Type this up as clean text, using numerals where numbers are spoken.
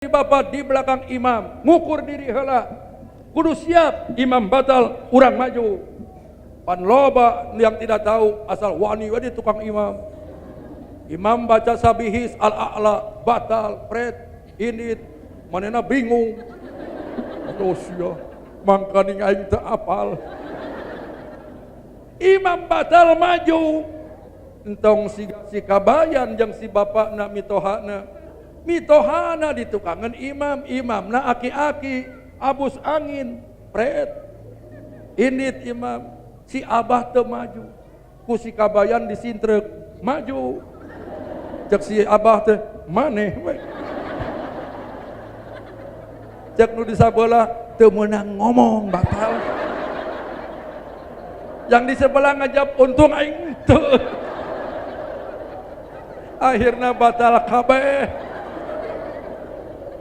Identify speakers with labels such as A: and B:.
A: Bapak di belakang imam, ngukur diri heula, kudu siap. Imam batal, urang maju. Pan loba yang tidak tahu, asal wani we di tukang imam. Imam baca sabihis, al-a'la, batal, pret, ini manena bingung. Aduh sia, mangkaning aing teu apal. Imam batal, maju. Entong si kabayan jeung si bapakna, mitohana. Mitohana ditukangan imam, imamna aki-aki, abus angin, pret. Indit imam, si abah teu maju. Ku si kabayan disintrek, maju. Cek si abah teh, maneh we. Cek nu di sabelah, teu meunang ngomong, batal. Yang di sebelah ngajawab, untung aing teu. Akhirnya batal kabeh.